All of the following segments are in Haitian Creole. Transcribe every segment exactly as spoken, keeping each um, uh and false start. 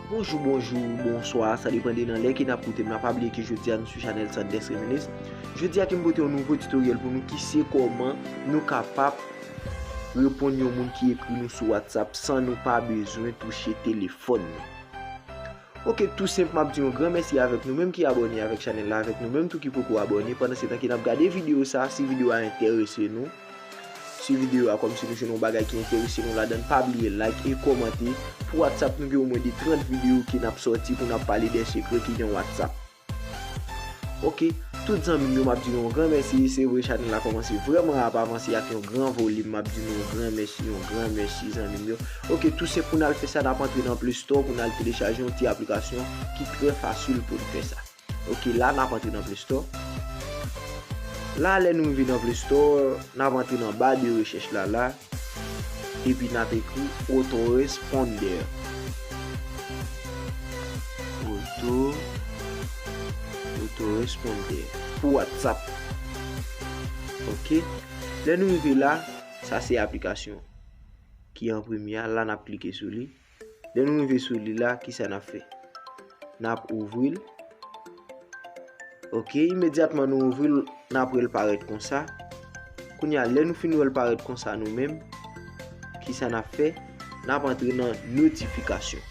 Bonjou, bonjou, bonswa, sa depann de nan lè ke n ap koute m la. Pa bliye ke jodi a nou sou chanèl Sanders Reminisce. Jodi a ke m pote yon nouvo tutoriel pou nou ki se kòman nou kapab reponn yon moun ki ekri nou sou WhatsApp san nou pa bezwen touche telefòn nou. Ok, tou senp, m ap di yon gran mèsi avèk nou menm ki abòne avèk chanèl la, avèk nou menm tou ki poko abòne. Pandan se tan ke n ap gade videyo sa, si videyo a enterese nou, si videyo a kòmsi nou jwenn yon bagay ki enterese nou ladan l, pa bliye like e kòmante. Pou WhatsApp, nou gen omwen de trant videyo ke n ap sòti pou n ap pale de sekrè ki nan WhatsApp. Ok, tout zanmi m yo, m ap di nou yon gran mèsi. Se vre, chanèl la kòmanse vrèman ap avanse ak yon gran volim. M ap di nou yon gran mèsi, yon gran mèsi, zanmi m yo. Ok, tou senp, pou n al fè sa, n ap antre nan Play Store pou n al telechaje yon ti aplikasyon ki trè fasil pou n fè sa. Ok, la n ap antre nan Play Store. La, lè nou rive nan Play Store, n ap antre nan ba de rechèch la, la. Epi n ap ekri autoresponder. Auto, autoresponder. Pou WhatsApp. Ok. Lè nou rive la, sa se aplikasyon ki an premye a. La, n ap klike sou li. Lè nou rive sou li la, kisa n ap fè? N ap ouvri l. Ok, imedyatman nou ouvri l, n ap wè l parèt konsa. Kounye a, lè nou fin wè l parèt konsa nou menm, kisa n ap fè? N ap antre nan notifikasyon.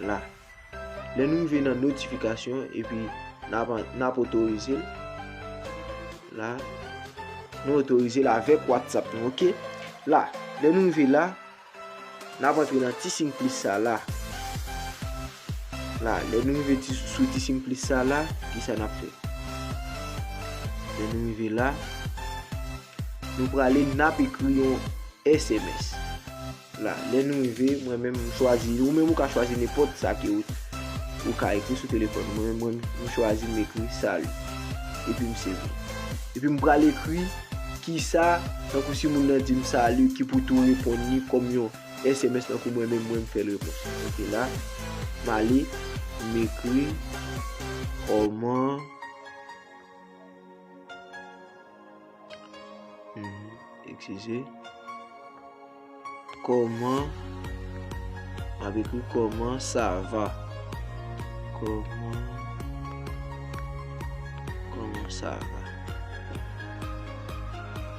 La. Lè nou rive nan notifikasyon, epi n ap, n ap otorize l. La. Nou otorize l avèk WhatsApp nou, ok? La. Lè nou rive la, n ap antre nan ti siy plis sa la. La, lè nou rive ti, sou ti siy plis sa la, kisa n ap fè? Lè nou rive la, nou prale, n ap ekri yon S M S. La, lè nou rive, mwen menm, m chwazi, ou menm ou ka chwazi nenpòt sa ke ou, ou ka ekri sou telefòn. Mwen menm, mwen, m chwazi, m ekri "Salut". Epi m save. Epi m pral ekri kisa, tankou si moun nan di m "Salut", ki pou tou reponn li kòm yon S M S, tankou mwen menm, mwen, m fè l repons. Ok, la, m ale, m ekri "Kòman?" Mhm, eskize. "Kòman?" M ap ekri "Comment ça va?" Comment, comment ça va?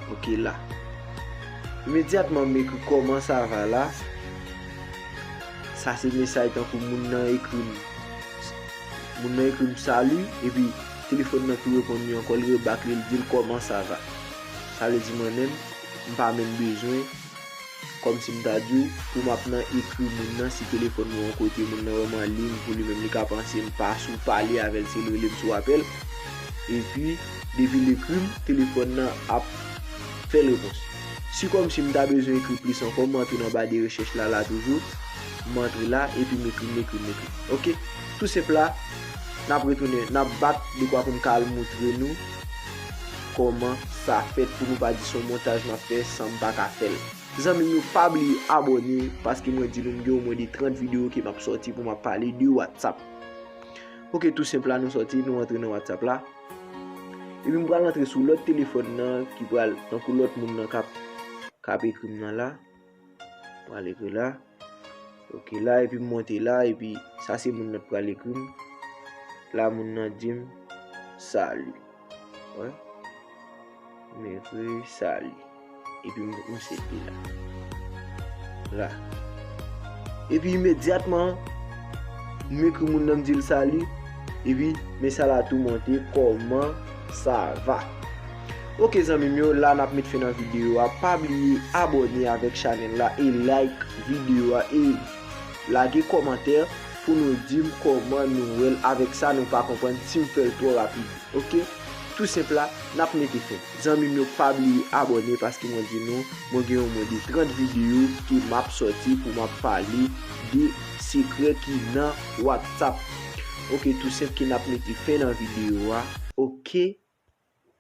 Ok, la. Imedyatman m ekri "Comment ça va" la, sa se mesaj tankou moun nan ekri m. Moun nan ekri m "Salut", epi telefòn nan tou reponn li ankò, li rebak li, li di l "Comment ça va?" Sa vle di mwen menm, m pa menm bezwen, kòmsi m ta di w, pou m ap nan ekri moun nan, si telefòn mwen yon kote, moun nan wè m an liy, pou li menm li ka panse m pa sou pale avè l, se l rele m sou apèl. Epi, depi l ekri m, telefòn nan ap fè l repons. Si kòmsi m ta bezwen ekri plis ankò, m antre nan ba de rechèch la, la toujou. M antre la, epi m ekri, m ekri, m ekri. Ok? Tou senp la, n ap retounen, n ap back dekwa pou m ka al moutre nou kòman sa fèt, pou nou pa di se yon montaj m ap fè san m pa ka fè l. Zanmi m yo, pa bliye abòne, paske mwen di nou m gen omwen de trant videyo ke m ap sòti pou m ap pale de WhatsApp. Ok, tou senp la, nou sòti, nou antre nan WhatsApp la. Epi m pral antre sou lòt telefòn nan ki pral, tankou lòt moun nan k ap, k ap ekri m nan la. Pral ekri la. Ok, la, epi m monte la, epi sa se moun nan k pral ekri m. La, moun nan di m "Salut". Wè. M ekri "Salut". Epi m, m sete la. La. Epi imedyatman, m ekri moun nan, m di l "Salut". Epi mesaj la tou monte, "Comment ça va?" Ok, zanmi m yo, la n ap met fen nan videyo a. Pa bliye abòne avèk chanèl la e like videyo a e lage kòmantè pou nou di m kòman nou wè l. Avèk sa, nou pa konprann si m fè l twò rapid. Ok? Tou senp la, n ap mete fen. Zanmi m yo, pa bliye abòne, paske mwen di nou, mwen gen omwen de trant videyo ke m ap sòti pou m ap pale de sekrè ki nan WhatsApp. Ok, tou senp ke n ap mete fen nan videyo a. Ok?